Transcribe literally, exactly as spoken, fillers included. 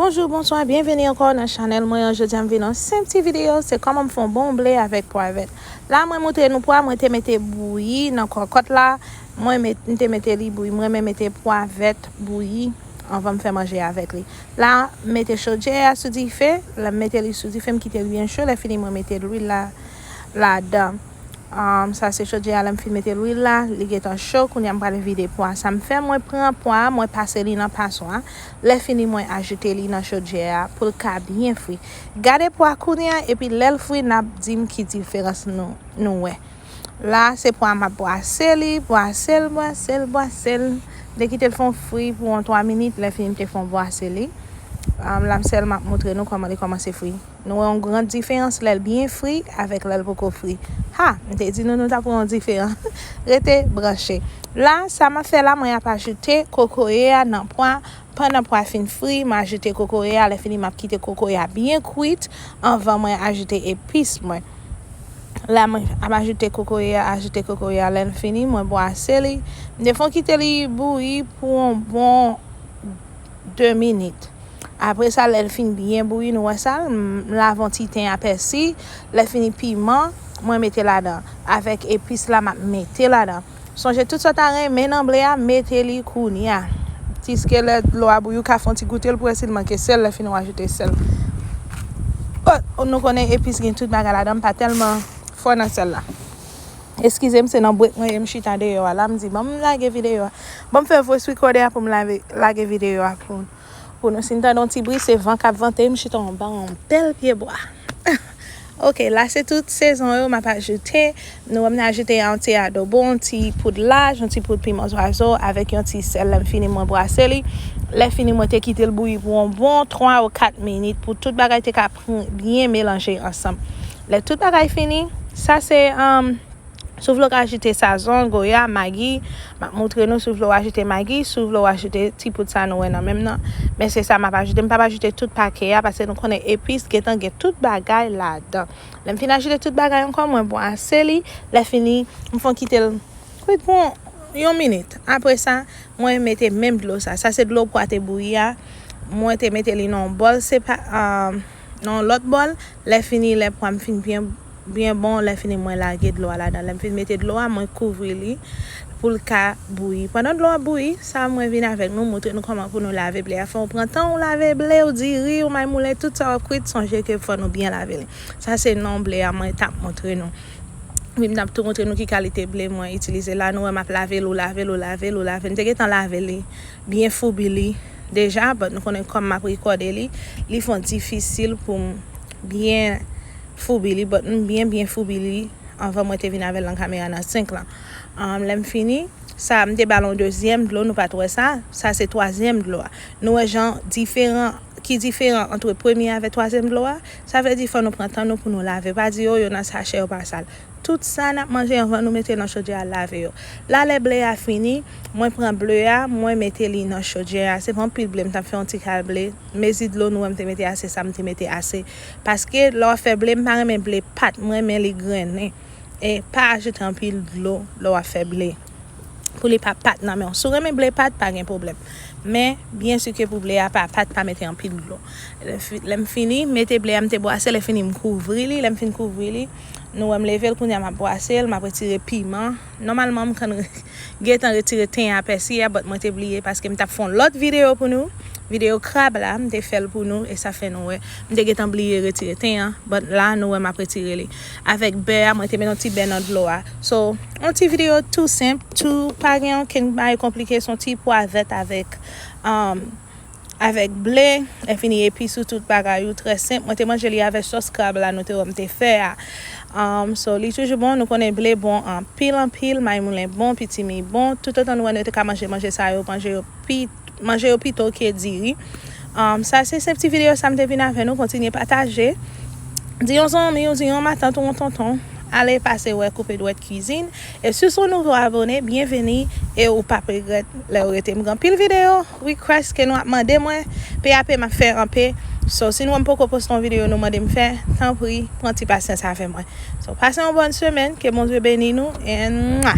Bonjou, bonswa, byenveni ankò nan chanèl mwen an. Jodi a m vin yon senp ti videyo, se kòman m fè yon bon ble avèk pwa vèt. La mwen montre nou pwa, mwen te mete bouyi nan kòkòt la. Mwen met, m te mete li bouyi, mwen renmen mete pwa vèt bouyi anvan m fè manje avèk li. La m mete chodyè a sou dife, lè m mete li sou dife, m kite l byen cho, lè fini mwen mete lwil la ladan. Um, sa se chodyè a, lè m fin mete lwil la, li gentan cho, kounye a m pral vide pwa. Sa m fè, mwen pran pwa a, mwen pase li nan paswa. Lè fini, mwen ajoute li nan chodyè a pou l ka byen fri. Gade pwa kounye a, epi lè l fri, n ap di m ki diferans nou, nou wè. La, se pwa m ap bwase li, bwase l, bwase l, bwase l. M te kite l fè yon fri pou yon twa minit, lè fini, m te fè yon bwase li. Um, la, m sèlman ap montre nou kòman li kòmanse fri. Nou wè yon gran diferans lè l byen fri avèk lè l poko fri. Ha! M te di nou, nou t ap wè yon diferans. Rete branche. La, sa m ap fè la, mwen ap ajoute kokoye a nan pwa. Pandan pwa fin fri, m ajoute kokoye a. Lè fini, m ap kite kokoye a byen kwit anvan mwen ajoute epis mwen. La, mwen ap ajoute kokoye a, ajoute kokoye a. Lè l fini, mwen bwase li. M te fè kite li bouyi pou yon bon de minit. Apre sa, lè l fin byen bouyi, nou wè sa, m lave yon ti ten a pèsi, lè fini piman, mwen mete ladan. Avèk epis la, m ap mete ladan. Sonje tout sa w ta renmen nan ble a, mete li kounye a. Jiske lè dlo a bouyi, ou ka fè yon ti goute l pou wè si l manke sèl, lè fini w ajoute sèl. Oh, nou konnen epis gen tout bagay ladan, m pa tèlman fò nan sèl la. Eskize m, se nan brek mwen ye, m chita deyò a la, m di, ban m lage videyo a. Ban m fè voice recorder a pou m lave, lage videyo a pou, pou nou. Si n tande yon ti bri, se van k ap vante, m chita anba yon bèl pye bwa. Ok, la se tout sezon yo m ap ajoute. Nou wè m ajoute yon ti adobo, yon ti poud laj, yon ti poud piman zwazo avèk yon ti sèl. Lè m fini, mwen bwase li. Lè fini, mwen te kite l bouyi pou yon bon twa ou kat minit pou tout bagay te ka pran, byen melanje ansanm. Lè tout bagay fini, sa se, um, si w vle w ka ajoute sazon, goya, magi. M ap montre nou si w vle w ajoute magi, si w vle w ajoute ti poud sa nou wè nan men m nan. Men se sa m ap ajoute. M p ap ajoute tout pake a, paske nou konnen epis gentan gen tout bagay ladan. Lè m fin ajoute tout bagay ankò, mwen bwase li. Lè fini, m fè kite l kwit pou yon minit. Apre sa, mwen mete menm dlo sa. Sa se dlo pwa te bouyi a. Mwen te mete li nan yon bòl sepa, um, nan yon lòt bòl. Lè fini, lè pwa m fin byen, byen bon, lè fini mwen lage dlo a ladan. Lè m fin mete dlo a, mwen kouvri li pou l ka bouyi. Pandan dlo a bouyi, sa mwen vin avèk nou, montre nou kòman pou nou lave ble a. Fò w pran tan w lave ble, w diri, w maymoulen, tout sa w ap kwit, sonje ke fò nou byen lave li. Sa se non ble a mwen t ap montre nou. Wi, m t ap tou montre nou ki kalite ble mwen itilize la. Nou wè m ap lave l, ou lave l, ou lave l, ou lave l. M te gentan lave li, byen foubi li deja, but nou konnen kòm m ap rekòde li, li fè difisil pou m byen foubi li, but m byen, byen foubi li anvan mwen te vin avè l nan kamera nan senk lan. Um, lè m fini, sa, m te ba l yon dezyèm dlo, nou pa t wè sa, sa se twazyèm dlo a. Nou wè jan diferan, ki diferan ant premye avèk twazyèm dlo a? Sa vle di fò nou pran tan nou pou nou lave. Pa di, "O, yo nan sachè, yo pa sal." Tout sa n ap manje anvan nou mete nan chodyè a, lave yo. La, lè ble a fini, mwen pran ble a, mwen mete li nan chodyè a. Se pa anpil ble, m t ap fè yon ti kal ble. Mezi dlo nou wè m te mete ase, sa m te mete ase. Paske lè w ap fè ble, m pa renmen ble pat, m renmen li grennen. E pa ajoute anpil dlo lè w ap fè ble. Pou li pa pat nan men w. Si w renmen ble pat, pa gen pwoblèm. Men, byen si ke pou ble a pa pat, pa mete anpil dlo. Lè fi-, lè m fini, mete ble a, m te bwase, lè fini, m kouvri li. Lè m fin kouvri li, nou wè m leve l, kounye a m ap bwase l, m ap retire piman. Nòmalman, m konn re-, gentan retire ten a pèsi a, but mwen te bliye paske m t ap fè yon lòt videyo pou nou. Videyo krab la, m te fè l pou nou, e sa fè nou wè. M te gentan bliye retire ten an, but la, nou wè m ap retire li. Avèk bè a, mwen te met yon ti bè nan dlo a. So, yon ti videyo tou senp, tou pa gen okenn bagay konplike, se yon ti pwa vèt avèk, um, avèk ble, lè fini epis ou tout bagay ou, trè senp. Mwen te manje li avèk sòs krab la, nou te wè m te fè a. Um, so, li toujou bon, nou konnen ble bon anpil, anpil, maymoulen bon, pitimi bon. Toutotan nou wè nou te ka manje manje sa yo, manje yo pi, manje yo pito ke diri. Um, sa se senp ti videyo sa m te vin avè nou, kontinye pataje. Di yon zanmi ou di yon matant ou yon tonton, ale pase wè Koupe Dwèt Kwizin. E si w se yon nouvo abone, byenveni e ou p ap regrèt lè w rete. M gen anpil videyo, request ke nou ap mande mwen, P A P m ap fè anpe. So, si nou wè m poko poste yon videyo nou mande m fè, tanpri, pran ti pasyans avè mwen. So, pase yon bòn semèn, ke Bondye beni nou, and mwa!